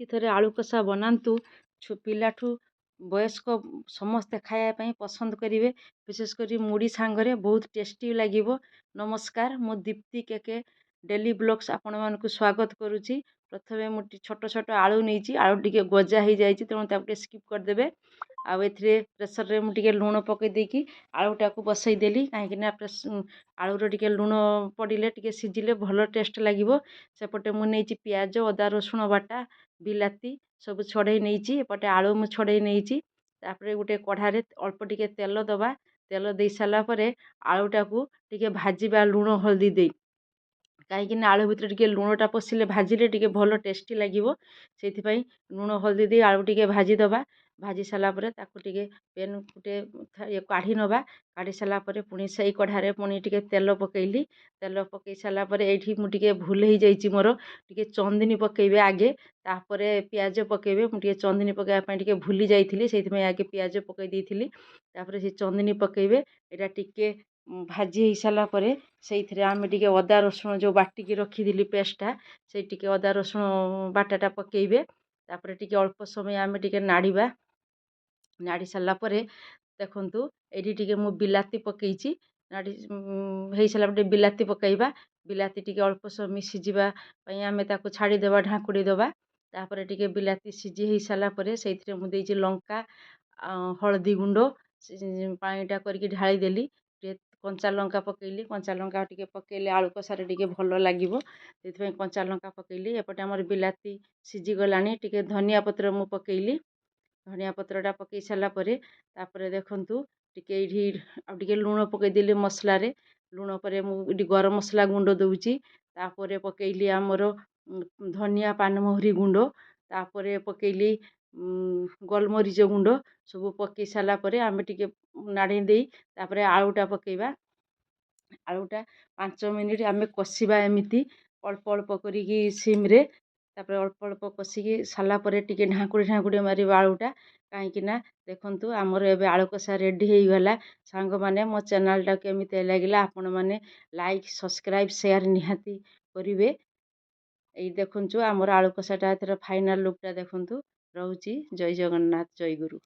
ଏମିତି ଥରେ ଆଳୁ କଷା ବନାନ୍ତୁ, ପିଲାଠୁ ବୟସ୍କ ସମସ୍ତେ ଖାଇବା ପାଇଁ ପସନ୍ଦ କରିବେ। ବିଶେଷ କରି ମୁଢ଼ି ସାଙ୍ଗରେ ବହୁତ ଟେଷ୍ଟି ଲାଗିବ। ନମସ୍କାର, ମୁଁ ଦୀପ୍ତି କେକେ ଡେଲି ବ୍ଲଗ୍ସ ଆପଣମାନଙ୍କୁ ସ୍ୱାଗତ କରୁଛି। ପ୍ରଥମେ ମୁଁ ଛୋଟ ଛୋଟ ଆଳୁ ନେଇଛି। ଆଳୁ ଟିକେ ଗଜା ହେଇଯାଇଛି, ତେଣୁ ତାକୁ ଟିକେ ସ୍କିପ୍ କରିଦେବେ। ଆଉ ଏଥିରେ ପ୍ରେସରରେ ମୁଁ ଟିକେ ଲୁଣ ପକାଇ ଦେଇକି ଆଳୁଟାକୁ ବସେଇଦେଲି, କାହିଁକିନା ଆଳୁର ଟିକେ ଲୁଣ ପଡ଼ିଲେ, ଟିକେ ସିଝିଲେ ଭଲ ଟେଷ୍ଟ ଲାଗିବ। ସେପଟେ ମୁଁ ନେଇଛି ପିଆଜ, ଅଦା ରସୁଣ ବାଟା, ବିଲାତି ସବୁ ଛଡ଼େଇ ନେଇଛି। ଏପଟେ ଆଳୁ ମୁଁ ଛଡ଼େଇ ନେଇଛି। ତାପରେ ଗୋଟେ କଢ଼ାରେ ଅଳ୍ପ ଟିକେ ତେଲ ଦେବା। ତେଲ ଦେଇ ସାରିଲା ପରେ ଆଳୁଟାକୁ ଟିକେ ଭାଜିବା ଲୁଣ ହଳଦୀ ଦେଇ, କାହିଁକିନା ଆଳୁ ଭିତରେ ଟିକେ ଲୁଣଟା ପଶିଲେ ଭାଜିଲେ ଟିକେ ଭଲ ଟେଷ୍ଟି ଲାଗିବ। ସେଇଥିପାଇଁ ଲୁଣ ହଳଦୀ ଦେଇ ଆଳୁ ଟିକେ ଭାଜିଦେବା। ଭାଜି ସାରିଲା ପରେ ତାକୁ ଟିକେ ପେନ୍ ଗୋଟେ କାଢ଼ି ନେବା। କାଢ଼ି ସାରିଲା ପରେ ପୁଣି ସେଇ କଢ଼ାରେ ପୁଣି ଟିକେ ତେଲ ପକାଇଲି। ତେଲ ପକାଇ ସାରିଲା ପରେ ଏଇଠି ମୁଁ ଟିକେ ଭୁଲ ହେଇଯାଇଛି ମୋର। ଟିକେ ଚନ୍ଦିନୀ ପକାଇବେ ଆଗେ, ତାପରେ ପିଆଜ ପକାଇବେ। ମୁଁ ଟିକେ ଚନ୍ଦିନୀ ପକାଇବା ପାଇଁ ଟିକେ ଭୁଲି ଯାଇଥିଲି, ସେଇଥିପାଇଁ ଆଗେ ପିଆଜ ପକାଇ ଦେଇଥିଲି, ତାପରେ ସେ ଚନ୍ଦିନୀ ପକାଇବେ। ଏଇଟା ଟିକେ ଭାଜି ହେଇସାରିଲା ପରେ ସେଇଥିରେ ଆମେ ଟିକେ ଅଦା ରସୁଣ ଯେଉଁ ବାଟିକି ରଖିଥିଲି ପେଷ୍ଟଟା, ସେଇ ଟିକେ ଅଦା ରସୁଣ ବାଟାଟା ପକାଇବେ। ତାପରେ ଟିକେ ଅଳ୍ପ ସମୟ ଆମେ ଟିକେ ନାଡ଼ିବା। ନାଡ଼ି ସାରିଲା ପରେ ଦେଖନ୍ତୁ, ଏଇଠି ଟିକେ ମୁଁ ବିଲାତି ପକାଇଛି। ନାଡ଼ି ହେଇସାରିଲା ପରେ ଟିକେ ବିଲାତି ପକାଇବା। ବିଲାତି ଟିକେ ଅଳ୍ପ ସମୟ ସିଝିବା ପାଇଁ ଆମେ ତାକୁ ଛାଡ଼ିଦେବା, ଢାଙ୍କୁଡ଼ି ଦେବା। ତାପରେ ଟିକେ ବିଲାତି ସିଝି ହେଇସାରିଲା ପରେ ସେଇଥିରେ ମୁଁ ଦେଇଛି ଲଙ୍କା, ହଳଦୀ ଗୁଣ୍ଡ, ପାଣିଟା କରିକି ଢାଳିଦେଲି। ଟିକେ କଞ୍ଚା ଲଙ୍କା ପକାଇଲି। କଞ୍ଚା ଲଙ୍କା ଟିକେ ପକାଇଲେ ଆଳୁ କଷାରେ ଟିକେ ଭଲ ଲାଗିବ, ସେଥିପାଇଁ କଞ୍ଚା ଲଙ୍କା ପକାଇଲି। ଏପଟେ ଆମର ବିଲାତି ସିଝିଗଲାଣି। ଟିକେ ଧନିଆ ପତ୍ର ମୁଁ ପକାଇଲି। ଧନିଆ ପତ୍ରଟା ପକାଇ ସାରିଲା ପରେ ତାପରେ ଦେଖନ୍ତୁ, ଟିକେ ଏଇଠି ଆଉ ଟିକେ ଲୁଣ ପକାଇଦେଲି ମସଲାରେ। ଲୁଣ ପରେ ମୁଁ ଏଠି ଗରମ ମସଲା ଗୁଣ୍ଡ ଦେଉଛି। ତାପରେ ପକାଇଲି ଆମର ଧନିଆ ପାନମହୁରି ଗୁଣ୍ଡ, ତାପରେ ପକାଇଲି ଗୋଲମରିଚ ଗୁଣ୍ଡ। ସବୁ ପକାଇ ସାରିଲା ପରେ ଆମେ ଟିକେ ନାଡ଼ି ଦେଇ ତାପରେ ଆଳୁଟା ପକାଇବା। ଆଳୁଟା 5 ମିନିଟ୍ ଆମେ କଷିବା ଏମିତି ଅଳ୍ପ ଅଳ୍ପ କରିକି ସିମ୍ରେ। ତାପରେ ଅଳ୍ପ ଅଳ୍ପ କଷିକି ସାରିଲା ପରେ ଟିକେ ଢାଙ୍କୁଡ଼ି ଢାଙ୍କୁଡ଼ି ମାରିବା ଆଳୁଟା, କାହିଁକିନା ଦେଖନ୍ତୁ, ଆମର ଏବେ ଆଳୁ କଷା ରେଡ଼ି ହେଇଗଲା। ସାଙ୍ଗମାନେ, ମୋ ଚ୍ୟାନେଲ୍ଟା କେମିତି ଲାଗିଲା ଆପଣମାନେ ଲାଇକ୍, ସବସ୍କ୍ରାଇବ୍, ସେୟାର ନିହାତି କରିବେ। ଏଇ ଦେଖନ୍ତୁ, ଆମର ଆଳୁ କଷାଟା ଏଥର ଫାଇନାଲ୍ ଲୁକ୍ଟା ଦେଖନ୍ତୁ। ରହୁଛି, ଜୟ ଜଗନ୍ନାଥ, ଜୟ ଗୁରୁ।